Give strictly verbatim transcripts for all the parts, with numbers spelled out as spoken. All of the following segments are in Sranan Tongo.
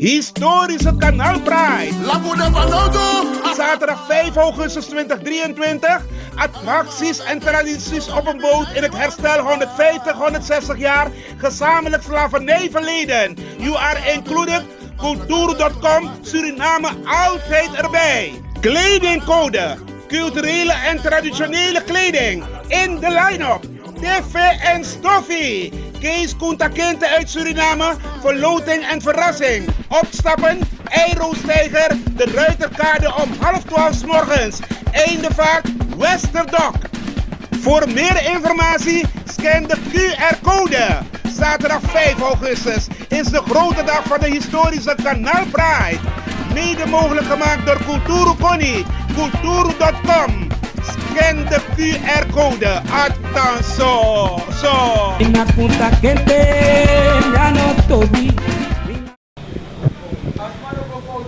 Historische Kanaalpride. Lagu de Banogo. Zaterdag vijf augustus twintig drieëntwintig. Attracties en tradities op een boot in het herstel honderdvijftig, honderdzestig jaar gezamenlijk slavernijverleden. You are included. Cultuur punt com, Suriname altijd erbij. Kledingcode. Culturele en traditionele kleding in de line-up. Tv en Stoffie. Kees Kunta Kinte uit Suriname. Verloting en verrassing. Opstappen, Eiroostijger, de Ruiterkade om half twaalf 's morgens. Eindevaart, Westerdok. Voor meer informatie scan de Q R-code. Zaterdag vijf augustus is de grote dag van de historische Kanaalpride. Mede mogelijk gemaakt door Kulturu Koni, kulturu punt com. Scan de Q R-code. Atanso, so. Ina Kunta Kinte, ya no tobi.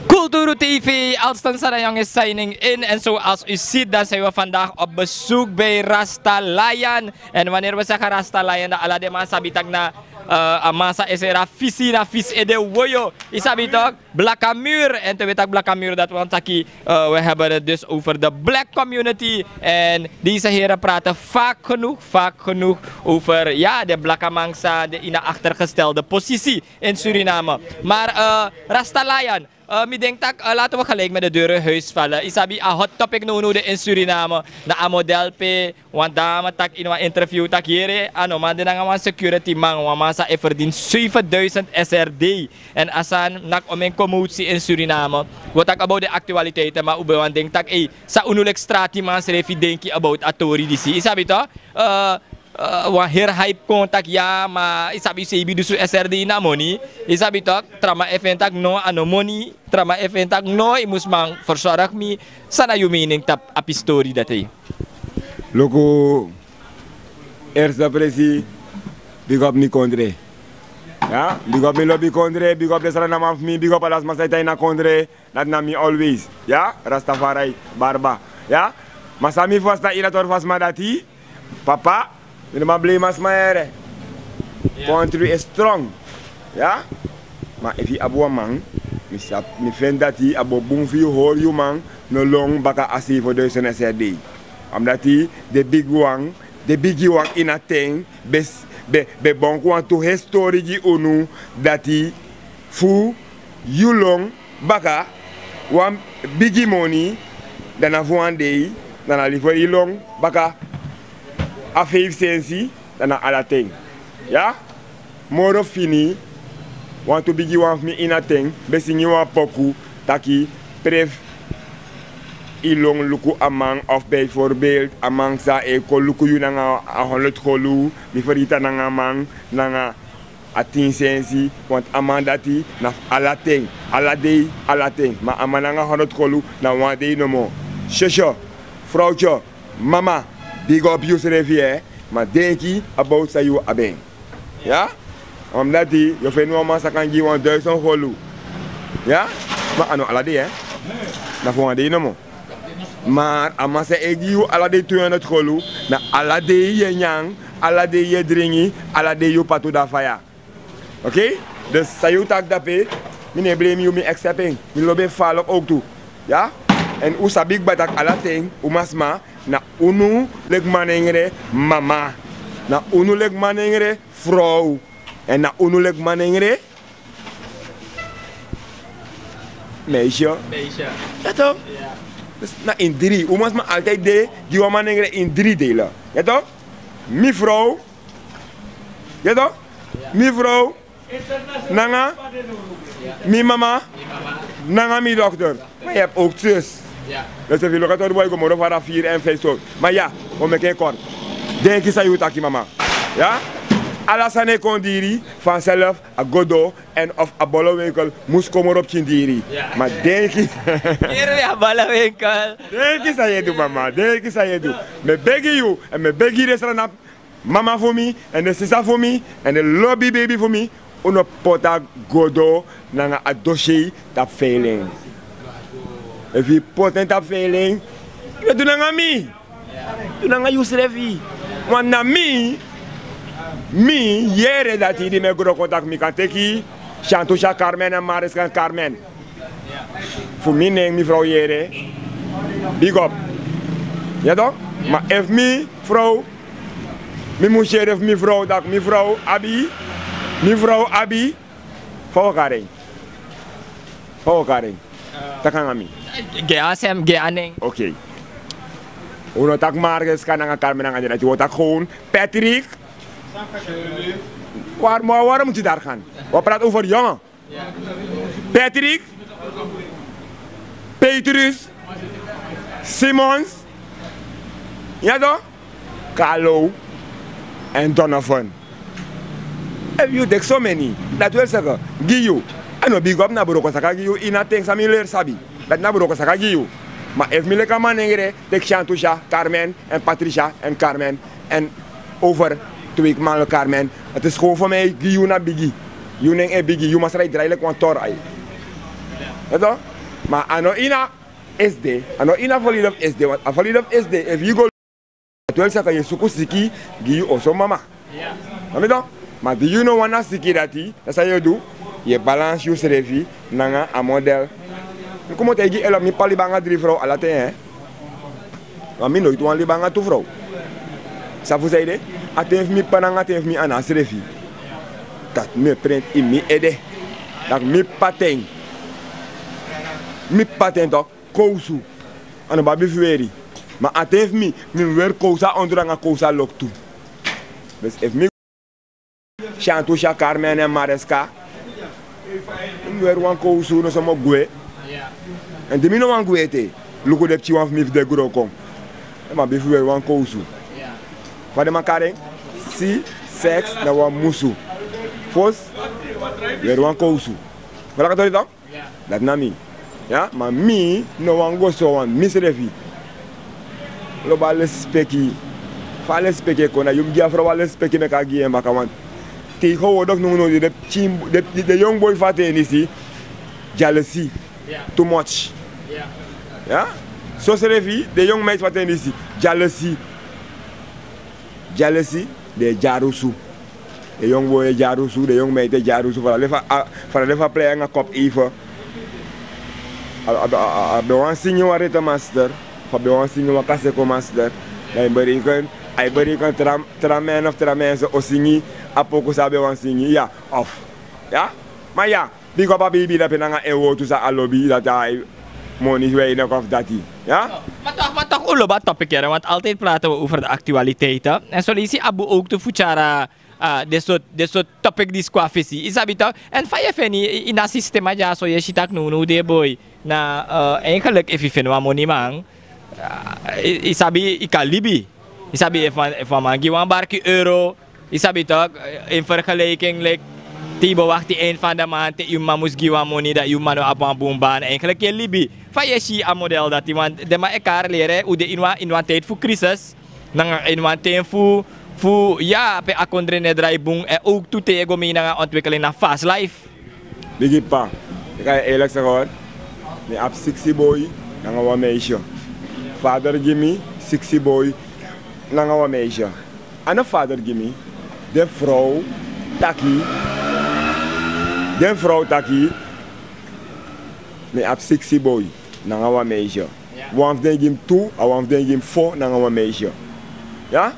Kulturu T V, Alston Sarayong is signing in. En zoals u ziet, dan zijn we vandaag op bezoek bij Rasta Lion. En wanneer we zeggen Rasta Lion, dan ala den man sabi taki na, eh, a man san e seri a fisi, na fisi ede woyo. Yu sabi toch? Blaka Muur. En te weti taki Blaka Muur, dat wani taki, eh, we hebben het dus over de black community. En deze heren praten vaak genoeg, vaak genoeg over, ja, de blakaman san de in de achtergestelde positie in Suriname. Maar, eh, Rasta Lion, eh, mi denk taki, eh, laten we gelijk met de deur in huis vallen. Yu sabi, a hot topic nownow de in Suriname. Na a model pe wan dame taki in wan interview taki: yere, a no man de nanga wan security man, wan man san e verdien zevenduizend S R D. En a sani naki omeni commotie in Suriname. We taki about de actualiteiten, maar u ben wani denk taki, ei, san unu leki stratiman srefi denki about a tori disi. Yu sabi toch? Eh, eh, wan heri hype kon taki, ya, ma yu sabi, yu seibi dusun S R D na moni. Yu sabi toch, tra man e feni taki no, a no moni. Tra man e feni taki no, yu mus man verzorg mi. San na yu mening tapu a pisi tori dati? Luku, eerste presi, big up mi kondre. Ya, big up mi lobi kondre, big up den sranaman fu mi, big up ala sma san e tan ini a kondre. Dati na mi always. Ya, Rastafari, Barba. Ya, ma san mi fasi na ini a tori fu a sma dati, papa, mi no man blame a sma yere. Ya. Country is strong. Ya. Ma efu yu abi wan man, mi sa, mi feni dati a bo bun fu yu hori yu man no lon baka a zevenduizend S R D. Omdat den bigi wan, den bigi wan ini a ten be, be, be bon kon wantu heri tori gi unu, dati fu yu lon baka wan bigi moni, dan na fu wan dei, dan na liferi yu lon baka a feifi sensi, dan na ala ten. Ya? Moro fini, wantu bigi wan fu mi ini a ten be singi wan poku taki: prefu yu lon luku a man, of bijvoorbeeld a man san e kon luku yu nanga a honderd golu, mi fergiti a nanga a man nanga a tin sensi, want a man dati na fu ala ten, ala dei, ala ten. Ma a man nanga honderd golu na wan dei nomo. Sese, vrouwtje, mama, big up yusrefi, eh. Ma denki about san yu abi en. Ya? Omdat yu o feni wan man san kan gi yu wan duizend golu. Ya? Ma a no ala dei, eh. Na fu wan dei nomo. Maar a man san e gi yu ala dei tweehonderd golu, na ala dei yu e nyan, ala dei yu e dringi, ala dei yu patu de na faya. Oké? Dus san yu taki dape, mi no e blame yu, mi accept en. Mi lobi en falok ook tu. Ya? En un sabi kba taki ala ten, umasma, na unu leki manengre mama. Na unu leki manengre vrouw. En na unu leki manengre meisje. Meisje. Ya toch? Ya. Dus na ini dri. Umasma altijd de gi wan manengre ini dri delen. Ya toch? Mi vrouw. Ya toch? Ya. Mi vrouw. Nanga mi mama, nanga mi dochter. Ma yu abi ook zus. Ya. Dus efu yu luku a tori bun, yu go moro fara, vier en vijf so. Ma ya, wi o meki en kort. Denki san yu taki, mama. Ya? Ala sani e kon diri, vanzelf a go doro, en of a bolowinkel mus kon moro pikin diri. Ya. Ma denki. Hier weer a bolowinkel. Denki san yu e du, mama. Denki san yu e du. Mi e begi yu, en mi e begi den srana mama fu mi, en den sisa fu mi, en den lobi beibi fu mi, un no poti a go doro nanga a dossier tapu veiling. Efu yu poti en tapu veiling, yu e du nanga mi. Du nanga yusrefi. Want na mi, mi yere dati di mi e gro kon taki mi kan teki Shantusha Carmen en Mariska Carmen. Fu mi nen, mi frow yere. Big up. Ya toch? Ma efu mi frow, mi mus yere fu mi frow, tak' mi frow abi, mi frow abi. Fa wi o kari en? Fa wi o kari en? Taki nanga mi. Gi a sem, gi a nen. Oké. Wi no taki Mariska nanga Carmen nanga den dati, wi o taki gewoon Patrick. Waar, maar waarom moet je daar gaan? We praten over jongen. Patrick, Petrus, Simons, ya toch? Carlo en Donovan. Efu yu teki so meni, dati wil saka gi yu. A no bigi op na broko saka gi yu, ini a ten san mi leri sabi. Dati na broko saka gi yu. Ma efu mi leki a manengre, teki Shantusha, Carmen, en Patricia, en Carmen, en over twee maal Carmen. Het is gewoon voor mij, gi yu na bigi. Yu nen e bigi, yu masra e drai leki wan tor ai. Ya toch? Ma a no ini a S D, a no ini a valide of S D, want a valide of S D, efu yu go, dati wil saka yu e suku siki gi yu oso mama. Sabi toch? Ma di yu no wani a siki dati, dan san yu o du? Yu e balans yusrefi nanga a model. Mi komoto e gi elop, mi p'pa libi nanga dri frow ala ten, hè. Ma mi noiti wani libi nanga tu frow. San fu san ede? A ten fu mi p'pa nanga a ten fu mi ana srefi. Dati mi e prenti ini mi ede. Dati mi p'pa ten. Mi p'pa ten toch. Kowsu. A no abi fu weri. Ma a ten fu mi, mi mus weri kowsu a ondro nanga kowsu a loktu. Dus efu mi Shantusha, Carmen en Mariska, mi mus weri wan kowsu, noso mi o gwe. En di mi no wani gwe ete, luku den pikinwan fu mi fu den gro kon. Den mu abi fu weri wan kowsu. Fa den man kari en? Si, seks na wan musu. Fosi, weri wan kowsu. Fa a leki a tori dan? Dati na mi. Ya, ma mi no wani go so wan misrefi. Lobi a lesipeki. Fa a lesipeki e kon, na yu mus gi a frow a lesipeki meki a gi en baka. Want tegenwoordig now now den pikin, den, den, den yongu boi fu a ten disi, jealousy. Too much. Ya? Sosrefi den yongu meid fu a ten disi, jealousy. Jealousy, den e dyarusu. Den yongu boi e dyarusu, den yongu meid e dyarusu. Fu ala den fu a, fu ala den fu a plei nanga kopu even. A, a, a, a ben wani singi wan ritme master, fu a ben wani singi wan kaseko master. Dan a e bereken, a e bereken tra, tra man of tra man so o singi a poku san a ben wani singi. Ya, of, ya? Ma ya, bigi op a beibi dape nanga en wortu san a lobi, dati a e moni weinig of dati. Ya? Ma toch, ma toch, un lobi a topic yere, want altijd praten we over de actualiteiten. En so leisi a bun ook tu fu tyari, ah, dit soort, dit soort topic disi kon na fesi. Yu sabi toch? En fa yu e feni, i, i na sistema dya so yu e si taki now now den boi. Na, eh, eigenlijk efu yu feni wan moniman, ah, yu, yu sabi yu kan libi. Yu sabi efu wan, efu wan man gi wan barki euro, yu sabi toch, in vergelijking, like, te yu ben wakti eind van de maand, te yu mama mus gi wan moni, dan yu mama no abi wan bun baan. Eigenlijk yu e libi. Fa yu e si a model dati, want den man e kari leri, un de ini wan, ini wan tijd fu crisis. Nanga ini wan ten fu, fu, ya, pe a kondre no e drai bun, en ook tu te yu e go mee nanga ontwikkeling na fast life. Bigi p'pa, mi kan yu eerlijk zeggen hoor. Mi abi siksi boi nanga wan meisje. Vader gi mi siksi boi nanga wan meisje. A no vader gi mi. Den vrouw taki. Den vrouw taki. Mi abi siksi boi nanga wan meisje. Wan fu den gi mi tu, a wan fu den gi mi fo nanga wan meisje. Ya?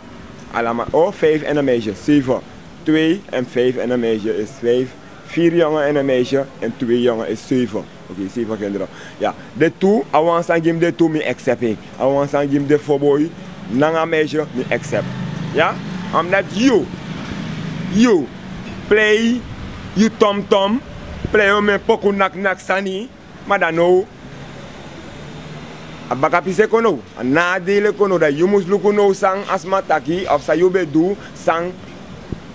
Allemaal, oh, vijf en een meisje, zeven. Twee en vijf en een meisje is vijf. Vier jongen en een meisje en twee jongen is zeven. Oké, zeven kinderen. Ya, den tu, a wan san gi mi den tu, mi accept en. A wan san gi mi den fo boi nanga meisje, mi accept. Ya? Omdat yu, yu plei yu tomtom, plei yu omen poku naknak sani. Ma dan now, a baka pisi e kon now, a nadeel e kon now, dan yu mus luku now san a sma taki, of san yu ben du, san,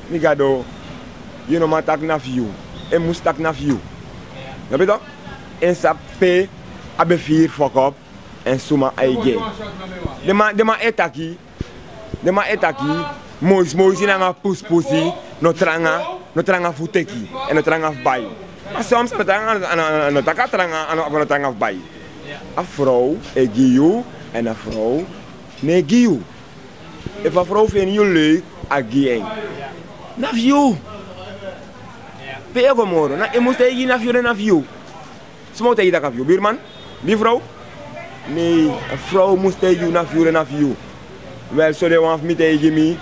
mi Gado, yu no man taki na fu yu, en mus taki na fu yu. Sabi toch? En sabi pe a ben firi fokop, en suma a e gi en. Den man, den man e taki, Den man e taki, moisi moisi nanga pusi pusi, no tranga, no tranga fu teki, en no tranga fu bai. Ma soms a no tranga, a no, a no, a no taki a tranga, a no, a no tranga fu bai. A vrouw e gi yu, en a vrouw no e gi yu. Efu a vrouw feni yu leuk, a gi en. Na fu yu. Pe yu e go moro, na en mus taigi yu na fu yu, den na fu yu. Suma o taigi yu tak' a fu yu, birman, bifrow? Nei, a frow mus taigi yu na fu yu, den na fu yu. Wel, so de wan fu mi taigi mi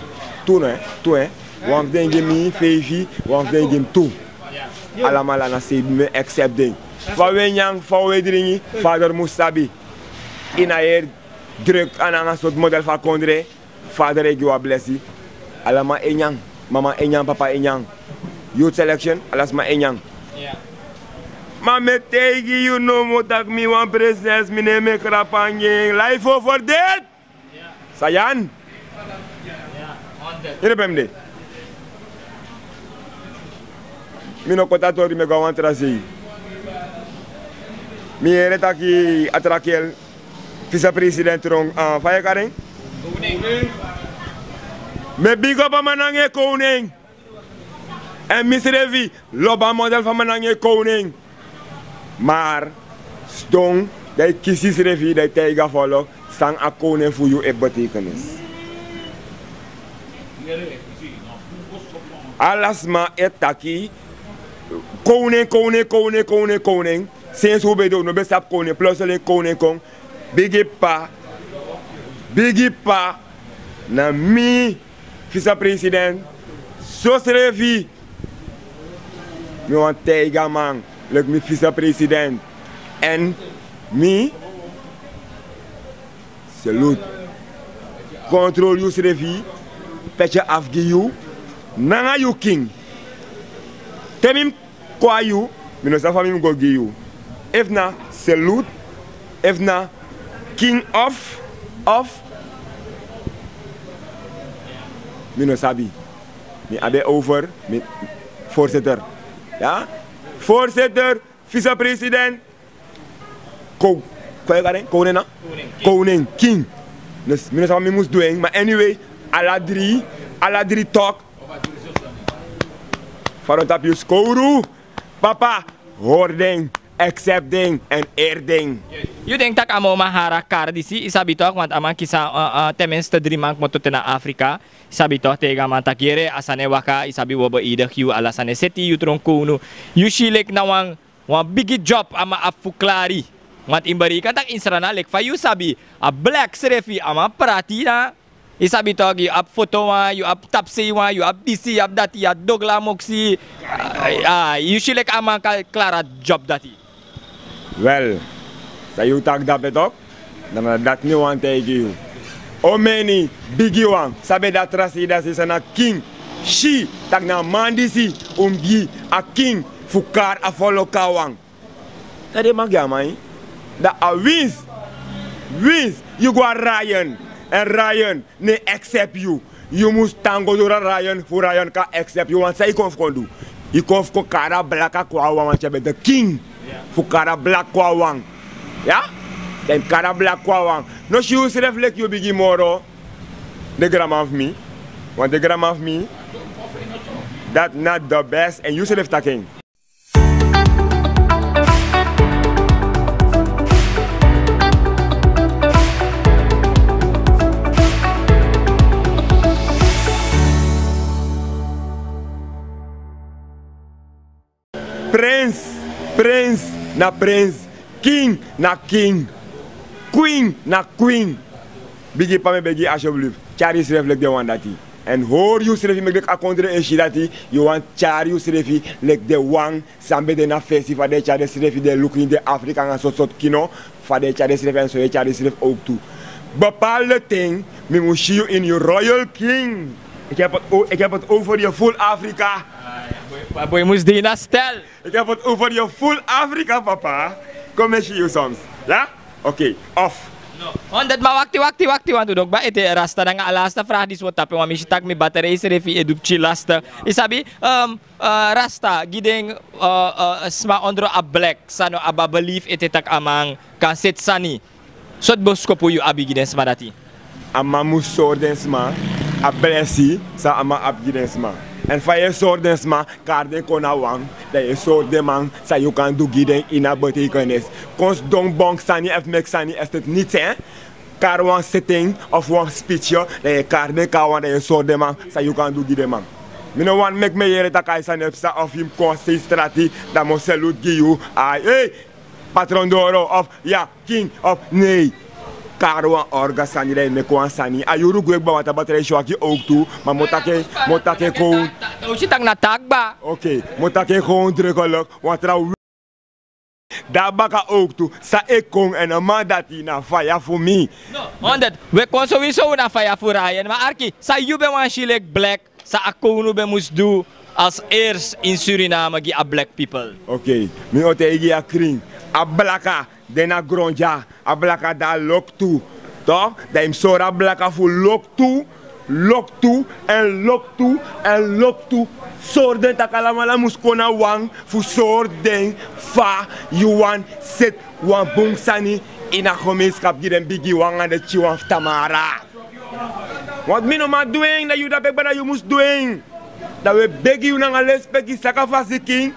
tu, no, tu, eh. Wan fu den gi mi feifi, wan fu den gi mi tu. Alamala na sei mi e accept den. Fa wi e nyan, fa wi e dringi, fader mus sabi. Ini a heri druk, a nanga sortu model fu a kondre. Fader e gi wan blesi. Ala man e nyan, mama e nyan, papa e nyan. Youth selection, ala sma e nyan. Ma mi e taigi yu nomo tak' mi wan president, mi no e meki rapu anga en. Life over dead. Sayan. Yu no ben de. Mi no koti a tori, mi e go na wan tra sei. Mi yere taki a tra kel, vicepresident Tron, ah, fa yu e kari en? Mi e bigi op a man nanga en kownen. Èn misrefi lobi a model fu a man nanga en kownen. Maar sidon, dan yu kisi yusrefi, dan yu taigi a folo san a kownen fu yu e betekenis. Ala sma e taki kownen, kownen, kownen, kownen, kownen. Sensi un ben de, un no ben sabi kownen, plotseling kownen kon. Bigi p'pa, bigi p'pa, na mi, vicepresident, sosrefi. Mi wani taigi a man, leki mi vicepresident. Èn mi, salute. Kontrol yusrefi, petje afu gi yu, nanga yu king. Te mi kon na yu, mi no sabi fa mi mus go gi yu. Efu na salute, efu na king of, of, mi no sabi. Mi abi en over, mi, voorzitter. Ya? Voorzitter, vicepresident. Ko, ko e kari en, kownen na? Kownen, king. Dus, mi no sabi fa mi mus du en, ma anyway, ala dri, ala dri tok. Fadon tapu yu skowru, papa, hori den, accept den, èn eri den. Yu denki tak' a man o man hari a kari disi, yu sabi tok, want a man kisi, eh, eh, ten minste dri man komoto te na Afrika. Yu sabi tok, taigi a man tak' yere, a sani e waka, yu sabi wi o beedigi yu, ala sani e seti, yu tron kownu. Yu si leki na wan, wan bigi job a man abi fu klari. Want yu mus bereikeni tak' ini Sranan, leki fa yu sabi, a blek srefi, a man prati na. Yu sabi tok, yu abi foto wan, yu abi tapusei wan, yu abi disi, yu abi dati, yu abi dogla moksi. Ah, ah, yu si leki a man kan klari a job dati. Wel, san yu taki dape tok, dan na dati mi wani taigi yu. Omeni bigiwan san ben de a tra sei dati, san na king, si tak' na a man disi un mus gi a king fu kari a folo kon na wan. Dan den man gi a man. Dan a winsi, winsi yu go na Ryan, èn Ryan no e accept yu. Yu mus tan go doro na Ryan, fu Ryan kan accept yu, want san yu kon fu kon du? Yu kon fu kon kari a blaka kon na wan, want yu ben de king. Fu kari a blaka kon na wan. Ya? Dan yu kari a blaka kon na wan. No si yusrefi leki yu bigi moro. Den granman fu mi. Want den granman fu mi, dati na the best, èn yusrefi taki en. Prins, prins na prins, king na king, queen na queen. Bigi p'pa, mi e begi yu alsjeblieft, tyari yusrefi leki den wan dati. Èn hori yusrefi, meki den a kondre e si dati yu wani tyari yusrefi leki den wan san ben de na fesi, fa den e tyari densrefi, den e luku ini den Afrika nanga sortu sortu kino, fa den e tyari densrefi, èn so yu e tyari yusrefi owktu. Bepaalde ten mi mus si yu ini yu royal king. Ik heb het o-, ik heb het over je full Afrika. A boi mus de ini a stel. Ik heb het over je full Afrika, papa. Kon mi e si yu soms. Ya? Oké, of. No. Honderd, ma wakti, wakti, wakti, want un no kba ete. Rasta, nanga a laatste vraag disi wi o tapu, want mi si tak' mi batterij srefi e du pikin lastig. Yu sabi, ehm, eh, Rasta, gi den, eh, eh, sma ondro a blek san no abi a belief ete tak' a man kan seti sani. Sortu boskopu yu abi gi den sma dati? A man mus sori den sma a blesi san a man abi gi den sma. Èn fa yu e sori den sma, kari den kon na wan, dan yu e sori den man san yu kan du gi den ini a betekenis. Kon sidon bonk sani efu meki sani, èn seti niti, hè? Kari wan seten of wan spitsje, dan yu e kari den kon na wan, dan yu e sori den man san yu kan du gi den man. Mi no wani meki mi yere taki a sani e psa of yu mus kon sei strati, dan mi o selutu gi yu. Ai, ei, patron doro of ya, king of nei. Kari wan orga sani, dan yu meki wan sani. A yuru gwe kba, wan tabatra e swaki owktu, ma mi o taki en, mi o taki en kon. Dan wi si taki na taki kba. Oké, mi o taki en kon drekelik, wan tra Dan baka owktu, san e kon, èn a man dati na faya fu mi. No, honderd. Wi e kon sowieso na faya fu Ryan. Ma arki, san yu ben wani si leki Black, san a kownu ben mus du als eerst in Suriname gi a black people? Oké, mi o taigi yu a krin. A blaka de na gron dya, a blaka de a loktu. Toch, dan yu mus sori a blaka fu loktu, loktu, èn loktu, èn loktu. Sori den taki alamala mus kon na wan fu sori den fa yu wani seti wan bun sani ini a gemeenskap gi den bigiwan nanga den pikinwan fu tamara. Want mi no man du en, na yu dape kba, na yu mus du en. Dan wi e begi yu nanga lespeki, saka fasi king,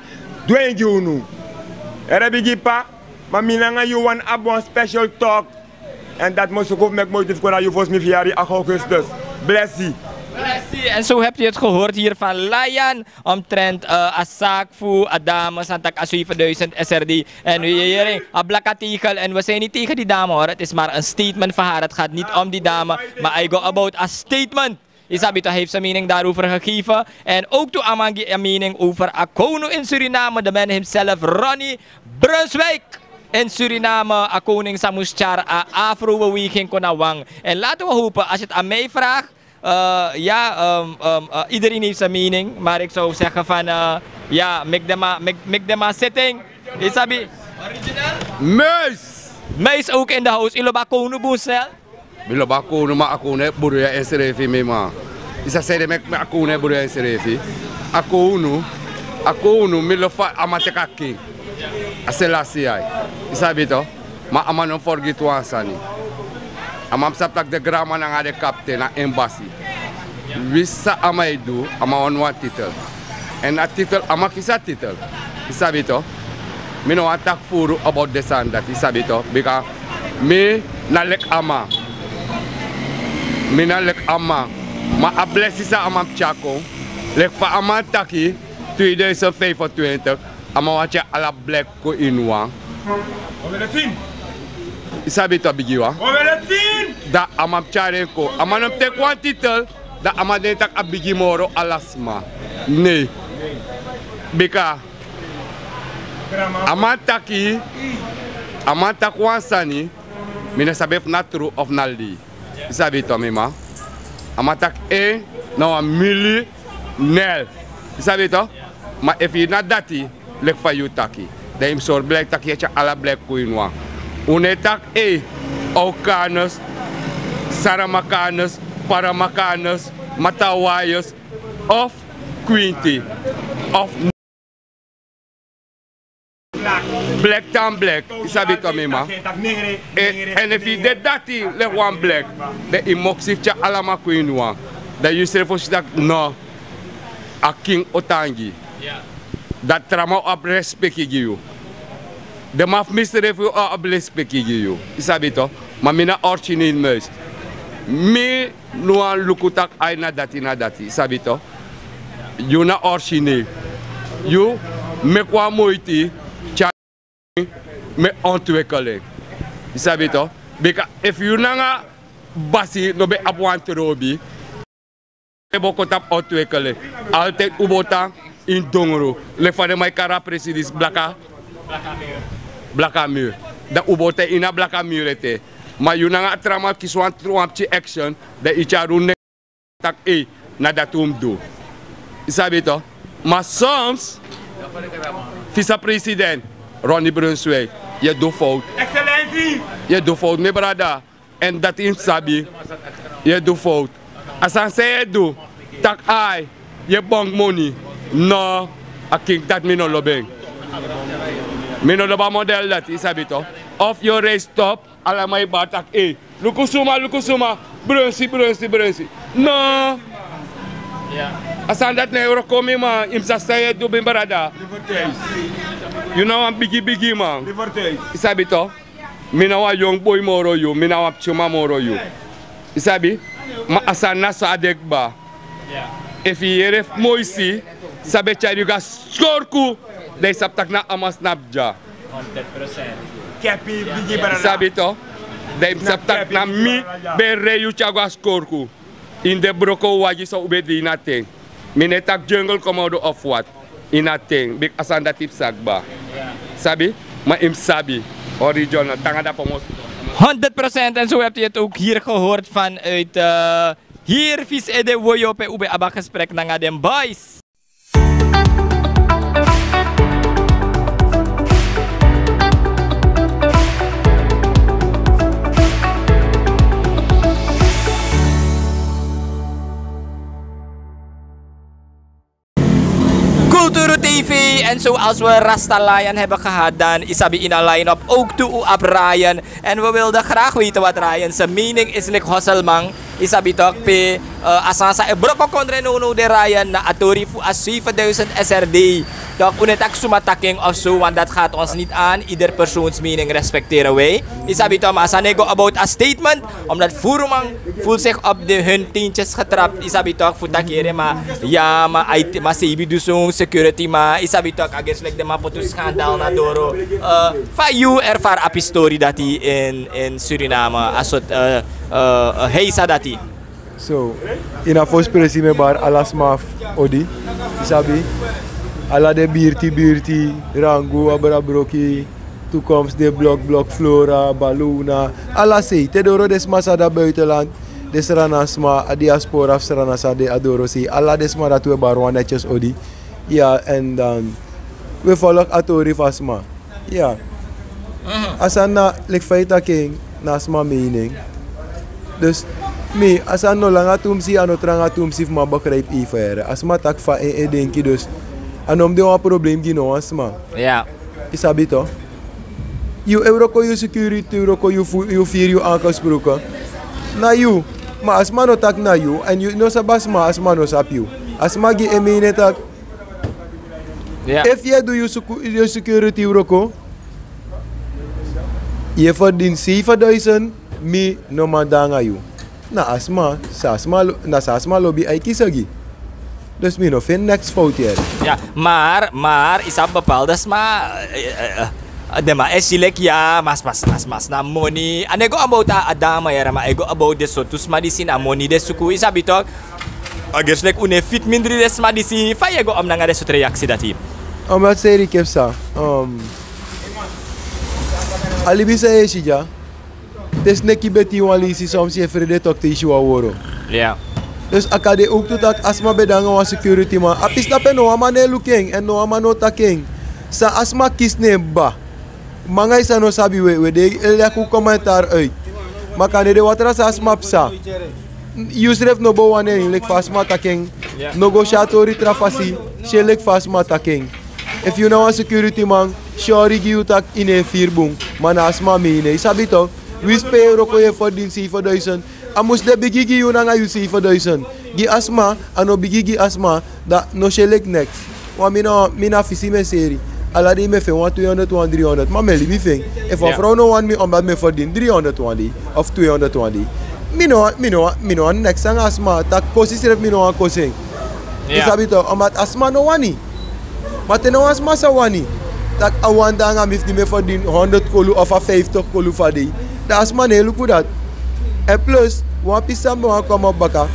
du en gi unu. Ere bigi pa, ma mi nanga yu wani abi wan special talk. Èn dati mi o suku fu meki moiti fu kon na yu fosi mi fu yari augustus. Blesi. Blesi. En zo hebt u het gehoord hier van Layan omtrent eh, a zaak fu a dame san taki a zevenduizend S R D. En u yere a blaka tegel, en we zijn niet tegen die dame hoor. Het is maar een statement van haar. Het gaat niet om die dame, maar I go about a statement. Isabito heeft zijn mening daarover gegeven. En ook toen Amangi een mening over Akono in Suriname, de man himself, Ronnie Brunswijk. In Suriname, a koning san mus tyari a afrobeweging kon na wan. En laten we hopen, als je het aan mij vraagt, eh, ja, ehm, ehm, eh, iedereen heeft zijn mening, maar ik zou zeggen van, eh, ja, meki den man, meki, meki den man sitting. Isabi? Muis! Muis ook in de house. Yu lobi a kownu bun snel? Mi lobi a kownu, ma a kownu e bruya ensrefi, mi man. Yu sa seri meki a kownu e bruya ensrefi. A kownu, a kownu, mi lobi fa a man teki a king. A Selassie I. Yu sabi to? Ma a man no fergiti wan sani. A man mus sabi taki den granman nanga den kapten na en basi. Winsi san a man e du, a man wani wan titel. Èn a titel, a man kisi a titel. Yu sabi to? Mi no wani taki furu about den sani dati, yu sabi to? Bika mi na leki a man. Mi na leki a man. Ma a blesi san a man mus tyari kon, leki fa a man taki, tweeduizend vijfentwintig, a man wani tyari ala bleki kon ini wan. Yu sabi to, bigiwan? Dan a man mus tyari en kon. A man no mus teki wan titel, dan a man denki taki a bigi moro ala sma. Nei. Bika a man taki, a man taki wan sani, mi no sabi efu na tru of na lei. Yu sabi to, mi man? A man taki en na wan milionair. Yu sabi to? Ma efu yu na dati, leki fa yu taki, dan yu mus sori bleki taki yu e tyari ala bleki kon ini wan. Un no e taki ei, Aukanus, Saramakanus, Paramakanus, Matawayus, of Kwinti, of bleki tan bleki, yu sabi to, mi man? Eh, èn efu yu de dati leki wan bleki, dan yu moksi fu tyari ala man kon ini wan. Dan yu srefi o si taki no, a king o tan gi. Dan tra man o abi respeki gi yu. Den man fu mi srefi o abi respeki gi yu. Yu sabi to? Ma mi na origineel muis. Mi no wani luku taki ai na dati, na dati. Yu sabi to? Yu na origineel. Yu meki wan moiti, tyari mi ontwikkeling. Yu sabi to? Bika efu yu nanga basi no ben abi wan trobi, e bo kon tapu ontwikkeling. Altijd un bo tan ini dungru. Leki fa den man e kari a presi disi blaka, blaka muur. Dan un bo tan ini a blaka muur ete. Ma yu nanga a tra man kisi wan tru wan pikin action, dan yu tyari un nen taki ei, na dati un mus du. Yu sabi to? Ma soms, vicepresident Ronnie Brunswijk, yu e du fowtu. Excellentie! Yu e du fowtu, mi brada. Èn dati yu mus sabi, yu e du fowtu. A sani san yu e du, taki ai, yu e bongi moni. No, a king dati mi no lobi en. Mi no lobi a model dati, yu sabi to? Of yu o reisi top, ala man e bari taki ei, luku suma, luku suma, Brunsi, Brunsi, Brunsi. No. A sani dati na yu wroko, mi man, yu mus sabi san yu e du, mi brada. Yu na wan bigi bigi man. Yu sabi to? Mi na wan yongu boi moro yu, mi na wan pikin man moro yu. Yu sabi? Ma a sani na so a de kba. Efu yu yere fu moi si, san ben tyari yu go na skorku, dan yu sabi tak' na a man snap dya. Yu sabi to? Dan yu sabi tak' na mi ben rei yu tyari go na skorku. Ini den broko wagi san un ben de ini a ten. Mi no e taki jungle komodo of wat. Ini a ten, bika a sani dati psa kba. Sabi? Ma yu mus sabi. Original, tanga dapo mos. Honderd procent, en zo hebt u het ook hier gehoord vanuit eh, hier Vies Ede Woyo pe Ube Abba gesprek nanga den boys. Kulturu T V, en zoals we Rasta Lion hebben gehad, dan isabi in a line-up ook toe u op Ryan. En we wilden graag weten wat Ryan zijn mening is, like Hosselman. Isabi toch pe, eh, asansa e broko kondre no no de Ryan na a tori fu a zevenduizend S R D. Toch un e taki suma taki en of zo, want dat gaat ons niet aan. Ieder persoons mening respecteren wij. Isabi toch, maar asan e go about a statement. Omdat Furuman voelt zich op de, hun teentjes getrapt. Isabi toch, fu taki ere, maar ja, maar ai, maar sebi dus zo'n security, maar isabi toch, agers like de man potu schandaal na doro. Eh, fa yu ervaar a pistori dati in, in Suriname, a soort, eh, eh, eh, heisa dati. So, ini a fosi presi mi e bari ala sma fu odi, yu sabi, ala den birti birti, Rangu, Abrabroki, Toekomst, den Blok Blok, Flora, Baluna, ala sei, te doro den sma san de a buitenland, den Sranan sma, a diaspora fu Sranan san de a doro sei, ala den sma dati wi e bari wan netjes odi. Ya, en dan wi e folok a tori fu a sma. Ya. A sani na, leki fa yu taki en, na a sma mening. Dus mi, a sani no langa tumsi, a no tranga tumsi fu man begrijp yu fa yu ere. A sma taki fa en e denki, dus a no mus de wan problem gi no wan sma. Ya. Yu sabi to. Yu e wroko yu security, wroko yu fu, yu firi yu aangesproken. Na yu. Ma a sma no taki na yu, en yu no sabi a sma, a sma no sabi yu. A sma gi en mening taki. Ya. Efu yu e du yu secu-, yu security wroko, yu e ferdini seven duizend, mi no man de nanga yu. Na a sma, san a sma lo-, na san a sma lobi a e kisi gi. Dus mi no feni neks fowtu yere. Ya, maar, maar, yu sabi bepaalde sma, eh, eh, eh, den man e si leki ya, mas, mas, mas, mas na moni. A no e go about a, a dame yere, ma a e go about den sortu sma disi na moni den suku, yu sabi toch. Agers leki un no e fiti mindri den sma disi, fa yu e go om nanga den sortu reaksi dati? Omdat seri kepsa, um, a libi san yu e si dya, te sneki beti yu wan leisi, soms yu e frede toki te yu si wan woro. Ya. Dus a kan de owktu taki a sma ben de nanga wan security man. A pisi dape no wan man no e luku en, en no wan man no taki en. San a sma kisi na en kba. Manga yu san no sabi, we, we de e leki un commentaar uit. Ma kande den watra san a sma psa. Yu srefi no bo wani en leki fa a sma taki en. Ya. No go si a tori tra fasi, si en leki fa a sma taki en. Efu yu na wan security man, sorry gi yu taki yu no e firi bun, ma na a sma mening. Yu sabi toch, winsi pe yu e wroko yu e ferdini seven duizend. A mus de bigi gi yu nanga yu seven duizend. Gi a sma, a no bigi gi a sma, dan no si en leki neks. Wan mi na, mi na fisi mi e seri. Ala dei mi e feni wan tweehonderd, wan driehonderd. Ma mi e libi fu en. Efu wan frow no wani mi, omdat mi e ferdini driehonderd wan dei. Of tweehonderd wan dei. Mi no, mi no, mi no wani neks nanga a sma. Taki kosi srefi mi no wani kosi en. Yu sabi toch, omdat a sma no wani. Ma te na wan sma sa wani, taki a wani de nanga mi fu di mi e ferdini honderd kolu of a vijftig kolu fu a dei. Dan a sma no e luku dati. En plus, wan pisi san mi wani kon baka.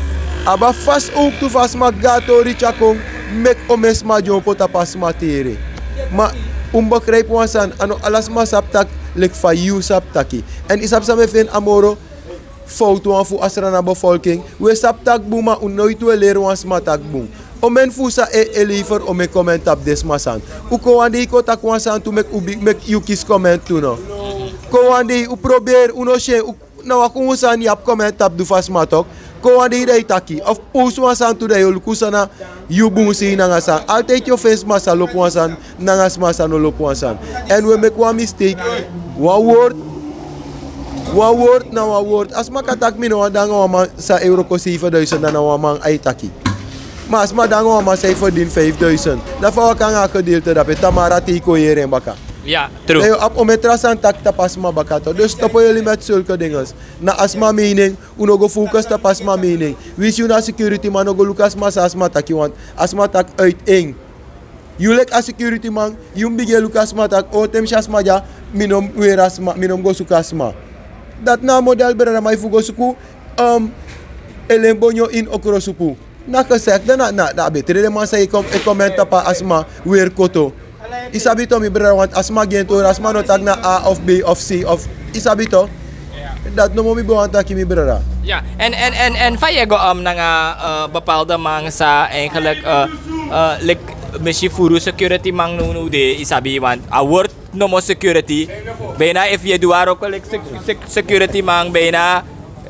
Abi a fasi owktu fu a sma go na tori tyari kon, meki omeni sma dyompo tapu a sma tere. Ma un mus begrijp wan sani, a no ala sma sabi taki leki fa yu sabi taki. En yu sabi san mi e feni a moro fowtu wan fu a Sranan bevolking. Un e sabi taki bun, ma un noiti un e leri wan sma taki bun. Omeni fu un san e, e lever omeni comment tapu den sma sani. Un kon wan dei kon taki wan sani tu meki un bi-, meki yu kisi comment tu no. Kon wan dei un proberi, un no si en, un, na wan kon un sani yu abi comment tapu du fu a sma toch. Kon wan dei dan yu taki. Of post wan sani tu dan yu o luku san na yu bun sei nanga san. Altijd yu o feni sma sa lobi wan sani nanga sma san no lobi wan sani. En un e meki wan mistake. Wan word, wan word na wan word. A sma kan taki mi no wani de nanga wan man san e wroko seven duizend, dan na wan man a e taki. Ma a sma de nanga wan man san e ferdini vijfduizend. Dan fa a waka nanga a gedeelte dape, Tamara te yu kon yere en baka. Ya, true. Dan yu abi ometra sani taki tapu a sma baka to. Dus stopo yuli met sulke dinges. Na a sma mening, un no go focus tapu a sma mening. Winsi yu na security man, no go luku a sma san a sma taki, want a sma taki uit en. Yu leki a security man, yu mus bigin e luku a sma taki, o te mi si a sma dya, mi no mus weri a sma, mi no mus go suku a sma. Dati na a model, brada, ma efu go suku, um, elen bonyo ini okrosupu. Na gesek, dan na, na, na a betri den man san e kon, e kon men tapu a sma weri koto. Yu sabi to, mi brada, want a sma gi en tori, a sma no taki na A of B of C of, yu sabi to. Dati nomo mi ben wani taki, mi brada. Ya, en, en, en, en fa yu e go om nanga, eh, bepaalde man san eigenlijk, eh, eh, like, mi si furu security man now, now de, yu sabi, want a word nomo security. Bijna efu yu e du wan wroko leki sec-, sec-, security man, bijna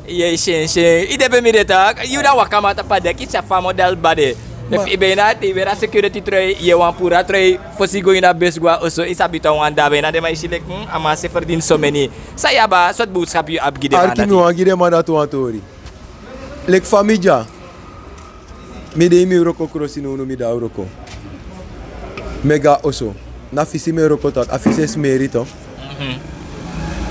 yu e si en, si en. Yu de, ben mi de taki, yu na wakaman tapu a deki, yu sabi fa a model bade. Efu yu bijna te yu weri a security trui, yu e wani puru a trui fosi yu go ini a bus go na oso, yu sabi to, wan dei bijna den man e si leki, hmm, a man sa e ferdini someni. San yu abi, sortu boodschap yu abi gi den man dati? Arki, mi wani gi den man dati wan tori. Leki fa mi dya, mi de ini mi wroko krosi, now now mi de na wroko. Mi e go na oso. Na fisi mi e wroko to, a fisi e smeri to.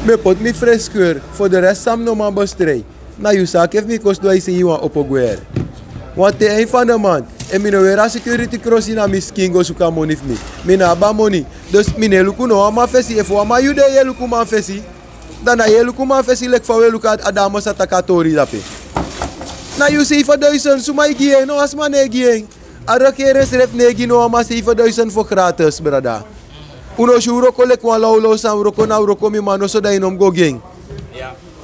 Mi e poti mi freskeur, for de rest san mi no man bestrei. Na yu saki efu mi kosi du a i sei yu wan opo gwe. Want te en fan de man, efu mi no weri a security krosi na mi skin go suku a moni fu mi, mi no abi a moni. Dus mi no e luku no wan man fesi, efu wan man yu de yu e luku man fesi. Dan na yu e luku man fesi leki fa wi e luku a, a dame san taki a tori dape. Na yu seifi duisen, suma e gi en? No wan sma no e gi en. A regering srefi no e gi no wan man seifi duisen fu gratis, brada. Un no si wroko leki wan lawlaw sani, wroko na wroko, mi man, noso dan yu no mus go gi en.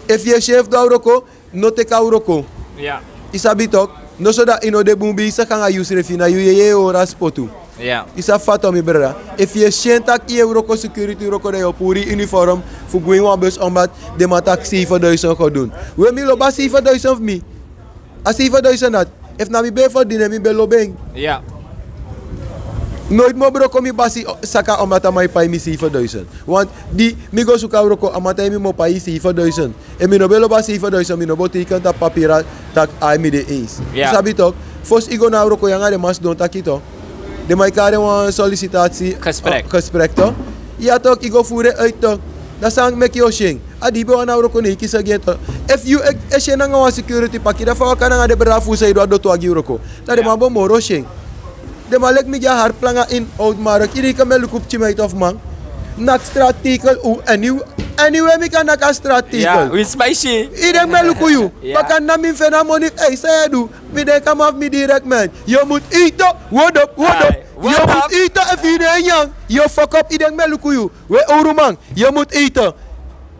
Efu yu e si en fu du a wroko, no teki a wroko. Yu sabi tok, noso dan yu no de bun, ben yu saka nanga yusrefi, na yu yeye e hori a spotu. Yu sabi fa to, mi brada. Efu yu e si en taki yu e wroko security wroko, dan yu o puru yu uniform fu gwe ini wan bus, omdat den man taki seifi duisen go dun. We, mi lobi a seifi duisen fu mi. A seifi duisen dati, efu na mi ben ferdini en, mi ben lobi en. Noiti mi o broko mi basi saka omdat a man e pai mi seifi duisen. Want di mi go suku a wroko, a man taigi mi mi o pai yu seifi duisen. Efu mi no ben lobi a seifi duisen, mi no bo teiken tapu papira taki ai, mi de eens. Yu sabi tok, fosi yu go na a wroko, yu anga den man sidon taki to. Den man e kari en wan sollicitatie gesprek to. Ya tok, yu go furu en uit to. Dan san meki yu o si en? A di yu ben wani na wroko, ne yu kisi gi en to. Efu yu e, e si en nanga wan security paki, dan fa waka nanga den brada fu yu san e du a dotowa gi wroko? Dan den man bo moro si en. Den man leki mi gi a harplanga ini Oudmarkt. Yu denki mi e luku pikin meid of man? Naki straattekel, u, any, anywhere mi kan naki a straattekel. Winsi mi e si. Yu denki mi e luku yu? Baka na mi feni a moni, ei, san yu e du? Mi denki a man fu mi direct, man. Yu mus ete, word up, word up. Yu mus ete, efu yu no e nyan, yu o fuck up, yu denki mi e luku yu? We, owru man, yu mus ete.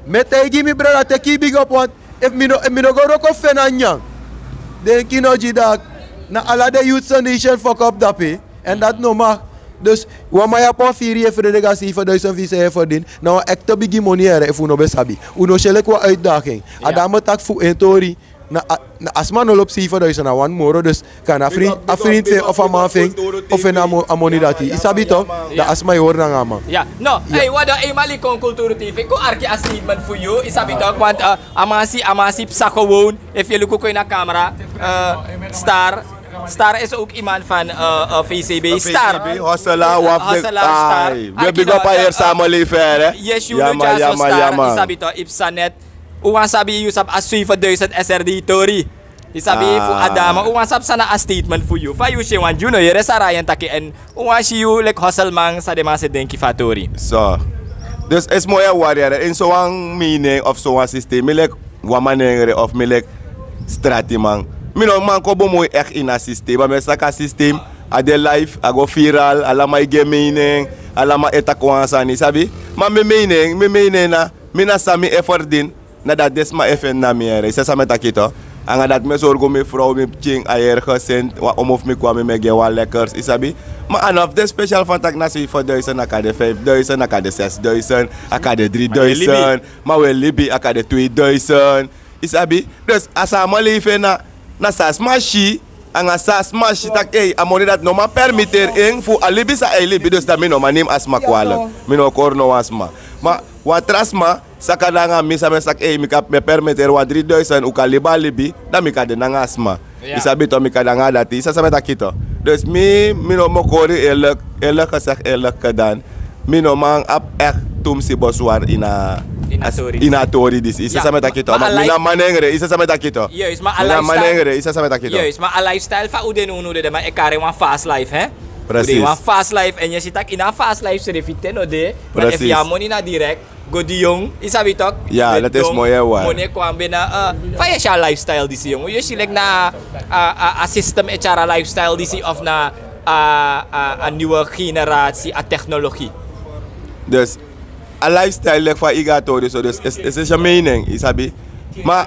Mi e taigi mi brada, teki yu bigi op, want efu mi no, efu mi no go wroko feni a nyan, denki no gi dati. Na ala den youth so nation fuck up dape. En dati no mag. Dus wan man ya pon firi yu e frede go a seifi duisen fu yu san yu e ferdini. Na wan ekte bigi moni, yere, efu un no ben sabi. Un no si en leki wan uitdaging. A dame taki fu en tori. Na a, na a sma no lobi seifi duisen, na wan moro, dus kan a frin, a frin fu en of a man fu en, of en a mo-, a moni dati. Yu sabi tok, dan a sma e hori nanga a man. Ya. No, ei, wan dei, ei, Mali kon Kulturu T V, kon arki a statement fu yu, yu sabi tok, want, eh, a man si, a man si psa gewoon, efu yu luku kon ini a camera, eh, Star, Star is ook iemand van, eh, eh, V C B. Star. Hustler, waf de, Hustler, Star. Ai, we big up a heri samenleving, hè? Yes, yu, Star, yu sabi tok, yu psa net. Un wani sabi, yu sabi a seifi duisen S R D tori. Yu sabi fu a dame, un wani sabi san na a statement fu yu. Fa yu si en, want yu no yere san Ryan taki, en un wani si yu leki Hustle man, san den man sa e denki fu a tori. So. Dus esi mi o e wari, yere, ini sowan mening of sowan systeem, mi leki wan manengre of mi leki stratiman. Mi no man kon bemoei echt ini a systeem, ma mi e saka systeem, a de live, a go viral, ala man e gi en mening, ala man e taki wan sani, sabi? Ma mi mening, mi mening na, mi na san mi e ferdini, na dati den sma e feni na mi, yere. Yu sabi san mi e taki to? Anga dati mi e sorgu mi frow, mi pikin, a yere gesend, wan omo fu mi kon na mi, mi e gi en wan lekkers, yu sabi? Ma a no fu de special fan taki na seifi duisen, a kan de vijf duisen, a kan de zes duisen, a kan de drie duisen. Ma we libi, a kan de twee duisen. Yu sabi? Dus a samenleving na, na san sma si, anga san sma si taki, ei, a moni dati no man permiteri en fu a libi san a e libi, dus dan mi no man nemi a sma kwalijk. Mi no kori no wan sma. Ma wan tra sma sa kan de anga mi, san mi e saka, ei, mi kan, mi e permiteri wan drie duisen, un kan libi a libi, dan mi kan de nanga a sma. Yu sabi tok, mi kan de nanga dati, yu sabi san mi e taki tok. Dus mi, mi no man kori, eerlijk, eerlijk gezegd, eerlijk gedaan. Mi no man abi echt tumsi boswan ini a tori disi. Yu sabi san mi e taki to? Ma mi na manengre, yu sabi san mi e taki to? Mi na manengre, yu sabi san mi e taki to? Yes, ma a lifestyle fa un de now, un de, den man e kari en wan fast life, hè? Un de ini wan fast life, èn yu e si tak' ini a fast life srefi ten no de. Precies. Efu yu abi moni na direct go didon, yu sabi tok? Ya, dati is moi en wari. Moni e kon a bena. Fa yu e si a lifestyle disi, yongu? Yu e si leki na a system e tyari a lifestyle disi of na a nieuwe generatie a technologie? Dus a lifestyle leki fa yu go a tori so, dus esi esi a mening, yu sabi. Ma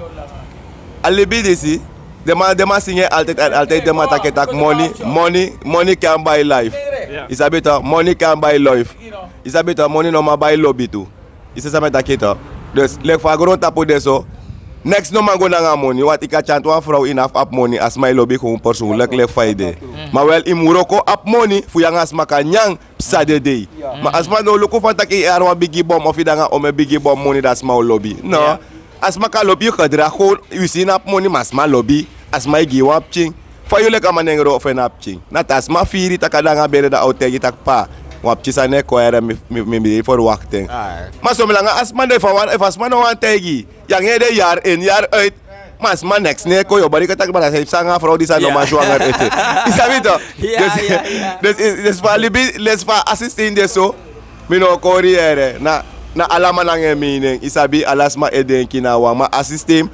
a libi disi, den man singi en altijd en altijd, den man taki en tak' money, money can buy life. Yu sabi tok? Money can buy life. Yu sabi tok? Money no man buy lobi tu. Yu sabi san mi e taki to? Dus leki fa a grontapu de so, neks no man go nanga moni. Wan yu kan tyari wan frow ini a fu abi moni, a sma e lobi gewoon persoonlijk leki fa yu de. Ma wel yu mus wroko abi moni fu yu nanga a sma kan nyan psa dede. Ma a sma no luku fa taki yu e hari wan bigi bom of yu de nanga omen bigi bom moni, dan a sma o lobi. No. A sma kan lobi yu gedrag gewoon. Yu si yu no abi moni ma a sma lobi. A sma e gi yu wan pikin. Fa yu leki a manengre o feni a pikin? Na te a sma firi yu tak' a de nanga bere, dan a o taigi yu tak' pa, wan pikin sani e kon, mi mi mi e ferwakti en. Ma somi langa a sma de, efu a sma no wani taigi yu, yu nanga en de yari in yari uit. Ma a sma neks no e kon, yu o bari kon taki, ma na san yu psa nanga a frow disi, a no man swanger ete. Yu sabi to? Dus fa a libi, lesi fa a systeem de so. Mi no o kori yu, na ala man nanga en mening, yu sabi, ala sma e denki na wan, ma a systeem,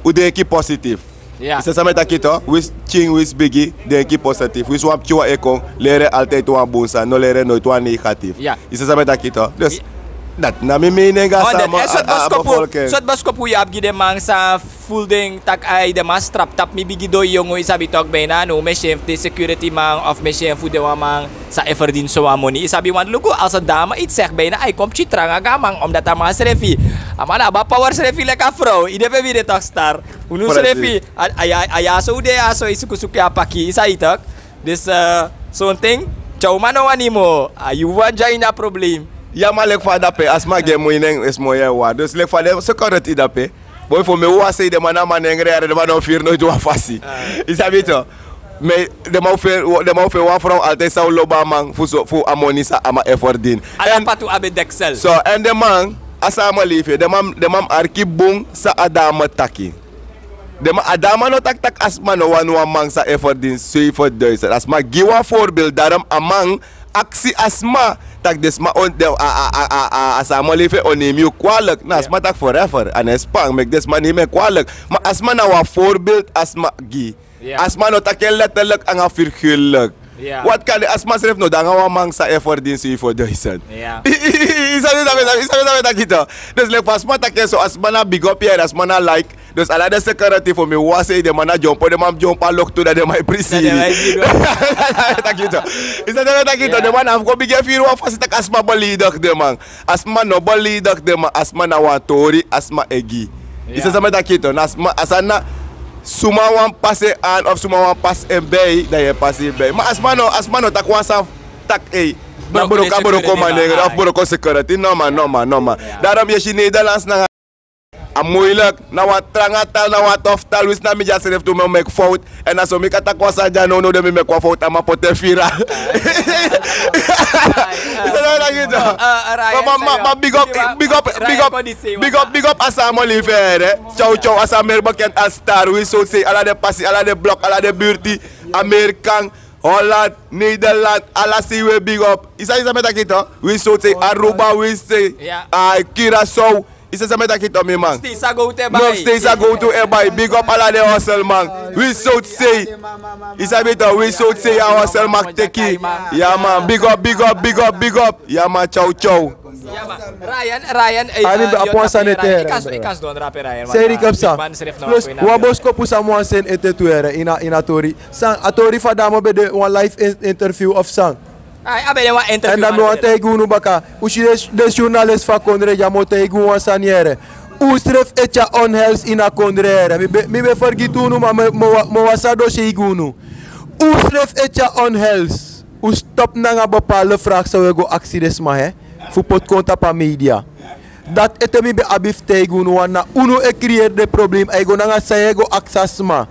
un denki positif. Yu sabi san mi e taki to? Winsi pikin, winsi bigi, denki positif. Winsi wan pikin wan e kon, leri en altijd wan bun sani, no leri en noiti wan negatif. Yu sabi san mi e taki to? Dus dati na mi mening, a sma a bevolking. Sortu boskopu yu abi gi den man san ful den tak' ai, den man strap tapu mi bigi doi, yongu, yu sabi tok? Bijna no, mi e si en fu den security man of mi e si en fu den wan man san e ferdini so wan moni. Yu sabi, want luku, als a dame iets zegt, bijna ai kon pikin tranga gi a man, omdat a man srefi, a man abi a power srefi leki a frow. Yu de fu e biri tok, star. Unu srefi, a ya so un de ya so, yu sukusuku yu a paki, yu sabi tok? Dus sonten te a uman no wani moo, a yu wani de ini a problem. Ya, ma leki fa a de ape, a sma gi en moi nen, esi moi en wari. Dus leki fa den security de ape, boi, fu mi, un wan sei, den man na manengre yere, den man no firi noiti wan fasi. Yu sabi to? Den man o feni wan frow altijd san o lobi a man fu a moni san a man e ferdini. Ala patu abi deksel. So, èn den man, a sma libi, den man mus arki bun san a dame taki. Den man, a dame no taki tak' a sma no wani wan man san e ferdini zevenduizend. A sma gi wan voorbeeld, daarom a man aksi a sma tak' den sma, a sma libi o nemi yu kwalijk. Na a sma taki forever, a no e span meki den sma nemi en kwalijk. Ma a sma na wan voorbeeld a sma gi. A sma no taki en letterlijk nanga figuurlijk. Wat kan de, a sma srefi no de nanga wan man san e ferdini zevenduizend. Yu sabi san mi e taki to? Dus leki fa a sma taki en so, a sma na big up yere, a sma na like. Dus ala den security fu mi, wan sei, den man na dyompo, den man dyompo a loktu, dan den man e prisiri. Yu sabi san mi e taki to? Den man na fu go bigin firi wan fasi tak' a sma beledig den man. A sma no beledig den man, a sma na wan tori a sma e gi. Yu sabi san mi e taki to? Na a sma, a sani na, suma wani pasi en an of suma wani pasi en bei, dan yu e pasi en bei. Ma a sma no, a sma no taki wan sani taki ei, na broko a broko manengre of broko security. No man, no man, no man. Daarom yu e si Nederlands nanga a moeilijk, na wan tranga tal, na wan tof tal, winsi na mi dya srefi tu, mi o meki fout. Èn na so mi kan taki wan sani dya nownow, dan mi meki wan fout, a man poti en firi. Yu sabi san mi e taki to? Ma big up, big up, big up, big up a sma libi yere. Tyow tyow, a sma meri bekend a star, winsi sortu sei, ala den pasi, ala den blok, ala den burti, Amerikan, Holland, Nederland, ala sei wi e big up. Yu sabi san mi e taki to? Winsi sortu sei, Aruba, winsi sei, ai, Curaçao. Yu sabi san mi e taki to, mi man? Steeds a go tu e bai. Big up ala den hostelman. Winsi sortu sei. Yu sabi to, winsi sortu sei a hostelman teki. Ya man, big up, big up, big up, big up. Ya man, tyow tyow. Ryan, Ryan, a mi ben abi wan sani ete. Seri kapsa. Plus wan boskopu san mi wani seni ete tu yere, ini a tori. San, a tori fu a dame ben de wan live interview of san? Èn dan mi wani taigi unu baka, un si den journalist fu a kondre dya, mi o taigi un wan sani yere. Un srefi e tyari onheils ini a kondre yere. Mi ben fergiti unu, ma mi o wani sa dosi gi unu. Un srefi e tyari onheils. Un stop nanga bepaalde vraag san un e go aksi den sma, hè, fu poti kon tapu a media. Dati ete mi ben abi fu taigi unu, want na unu e creëer den problem, a e go nanga san yu e go aksi a sma.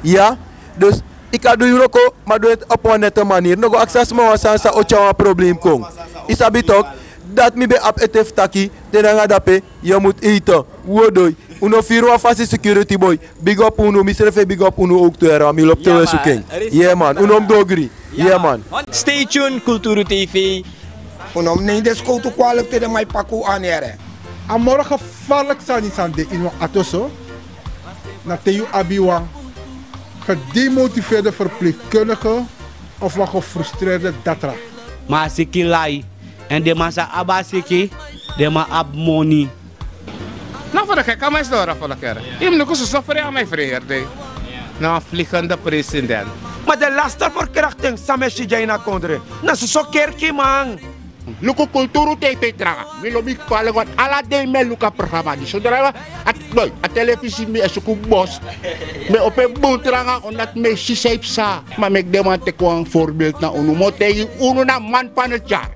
Ya, dus yu kan du yu wroko, ma du en op wan nette manier. No go aksi a sma wan sani san o tyari wan problem kon. Yu sabi tok, dati mi ben abi ete fu taki. Te nanga dape yu mus eiti. Wi o doi. Un no firi wan fasi security boy. Bigi op unu, mi srefi e bigi op unu owktu. Yere wan, mi lobi te un e suku en. Ye man, un no mus dogri. Ye man. Stay tuned, Kulturu T V. Un no mus neem den skowtu kwalik te den man e paki un anu, yere. A moro gefarliki sani san de ini wan ato so, na te yu abi wan gedemotiveerde verpleegkundige of wan gefrustreerde datra. Ma a siki lai, èn den man sa abi a siki, den man abi moni. Na fu de keki a man e sidon rafelekere. Yu mus luku soso frei a man e frei heri dei. Na wan vliegende president. Ma den laste verkrachting san mi e si dya ini a kondre, na soso kerkiman. Luku Kulturu T V tranga. Mi lobi kwalik, want ala dei mi e luku a programa disi. Sodra a, a telefisi, mi e suku bos. Mi e opo en bun tranga, omdat mi e si san yu psa. Ma meki den man teki wan voorbeeld na unu. Mi o taigi unu, na man van het jaar.